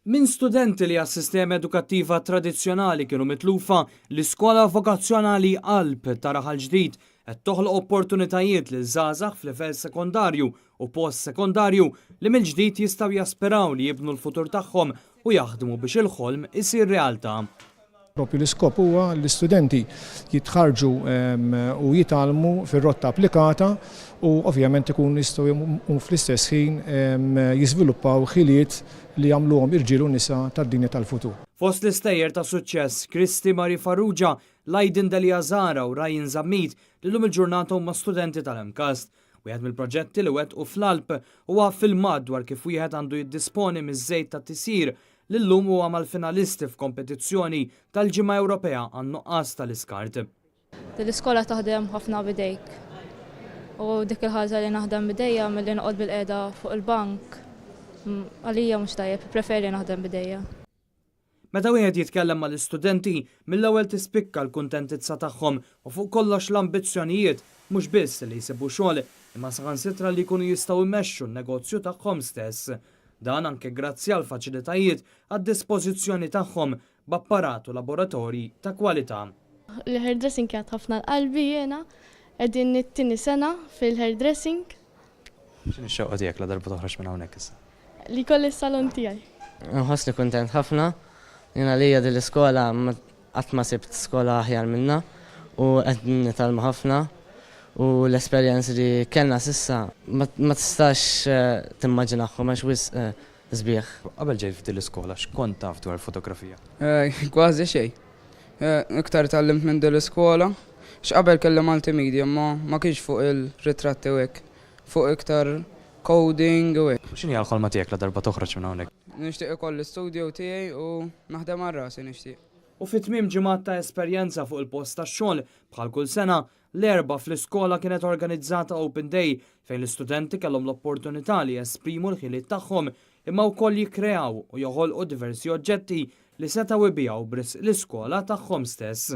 Minn studenti li għas-sistema edukattiva tradizzjonali kienu mitlufa, l-Iskola Vokazzjonali Alp ta' Raħal Ġdid qed toħloq opportunitajiet lil żgħażagħ f'livell sekondarju u post-sekondarju li mill-ġdid jistgħu jaspiraw li jibnu l-futur tagħhom u jaħdmu biex il-ħolm isir realtà. Propju l-iskop huwa li l-istudenti jitħarrġu u jitgħallmu fir-rotta applikata u ovvjament ikunu jistgħu fl-istess ħin jiżviluppaw ħiliet li jagħmluhom irġiel u nisa tad-dinja tal-futur. Fost l-istejjer ta' suċċess, Christy Marie Farrugia, Lydon Delia Zahra u Ryan Zammit li llum il-ġurnata huma studenti tal-MCAST. Wieħed mill-proġetti li wettqu fl-Alp huwa filmat dwar kif wieħed għandu jiddisponi miż-żejt tat-tisjir li llum huwa mal-finalisti f'kompetizzjoni tal-Ġimgħa Ewropea għan-Nuqqas tal-Iskart. Din l-iskola taħdem ħafna b'idejk u dik il-ħaġa li naħdem b'idejja milli noqgħod bilqiegħda fuq il-bank għalija mhux tajjeb, nippreferi naħdem b'idejja. Meta wieħed jitkellem mal-istudenti, mill-ewwel tispikka l-kuntentizza tagħhom u fuq kollox l-ambizzjonijiet, mhux biss li jsibu xogħol, imma saħansitra li jkunu jistgħu jmexxu n-negozju tagħhom stess. Dan anke grazzi għall-faċilitajiet għad-dispożizzjoni tagħhom b'apparat u laboratorji ta' kwalità. Il-hairdressing kienet ħafna għal qalbi jiena, qegħdin it-tieni sena fil-hairdressing. X'inhi x-xewqa tiegħek ladarba toħroġ minn hawnhekk issa? Li jkolli s-salon tiegħi. Nħossni kuntent ħafna. Jien għalija din l-iskola Qatt ma sibt skola aħjar minnha u qed nitgħallmu ħafna u l-esperjenzi li kellna s'issa ma tistax timmaġinahom għax wisq sbieħ. Qabel ġejt f'din l-iskola x'kont taf dwar il-fotografija? Kważi xejn. Iktar tgħallimt minn din l-iskola. X'qabel kelli multimedia imma ma kienx fuq il-ritratti u hekk. Fuq iktar coding u hekk. X'inhi l-ħolma tiegħek ladarba toħroġ minn hawnhekk? Nixtieq ikolli studio tiegħi u naħdem għal rasi nixtieq. U fi tmiem ġimgħat ta' esperjenza fuq il-post tax-xogħol, bħal kull sena, l-Erbgħa fl-iskola kienet organizzata Open Day fejn l-istudenti kellhom l-opportunità li jesprimu l-ħiliet tagħhom imma wkoll jikkreaw u joħolqu diversi oġġetti li setgħu jbigħu b'risq l-iskola tagħhom stess.